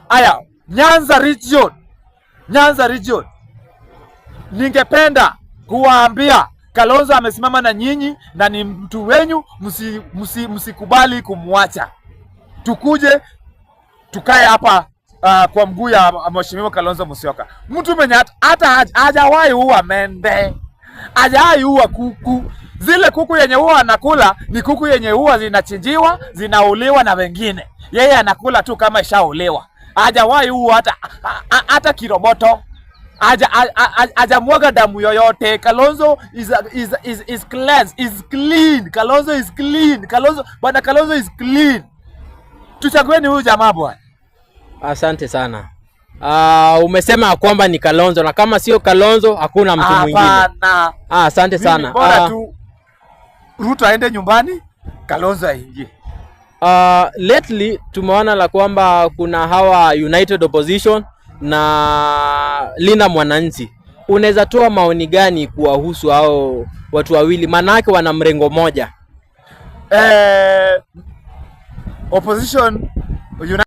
Aya, Nyanza region, Nyanza region, ningependa kuwaambia Kalonzo amesimama na nyinyi na ni mtu wenyu, msikubali kumwacha. Tukuje tukae hapa kwa mguu ya Mheshimiwa Kalonzo Musyoka, mtu mwenye hata hajawahi ua mende, hajawahi ua kuku. Zile kuku yenye huwa anakula ni kuku yenye huwa zinachinjiwa, zinauliwa na wengine, yeye anakula tu kama ishauliwa. Hajawahi ua hata kiroboto, hajamwaga damu yoyote. Kalonzo is cleansed, is clean. Kalonzo is clean. Kalonzo, bwana Kalonzo is clean. Tuchagueni huyu jamaa, bwana. Asante sana. Umesema ya kwamba ni Kalonzo na kama sio Kalonzo hakuna mtu mwingine. Hapana. Ah, asante Mimi sana. bora tu Ruto aende nyumbani, Kalonzo aingie. Lately tumeona la kwamba kuna hawa United Opposition na Linda Mwananchi. Unaweza toa maoni gani kuwahusu hao watu wawili? Maanake wana mrengo moja. Opposition United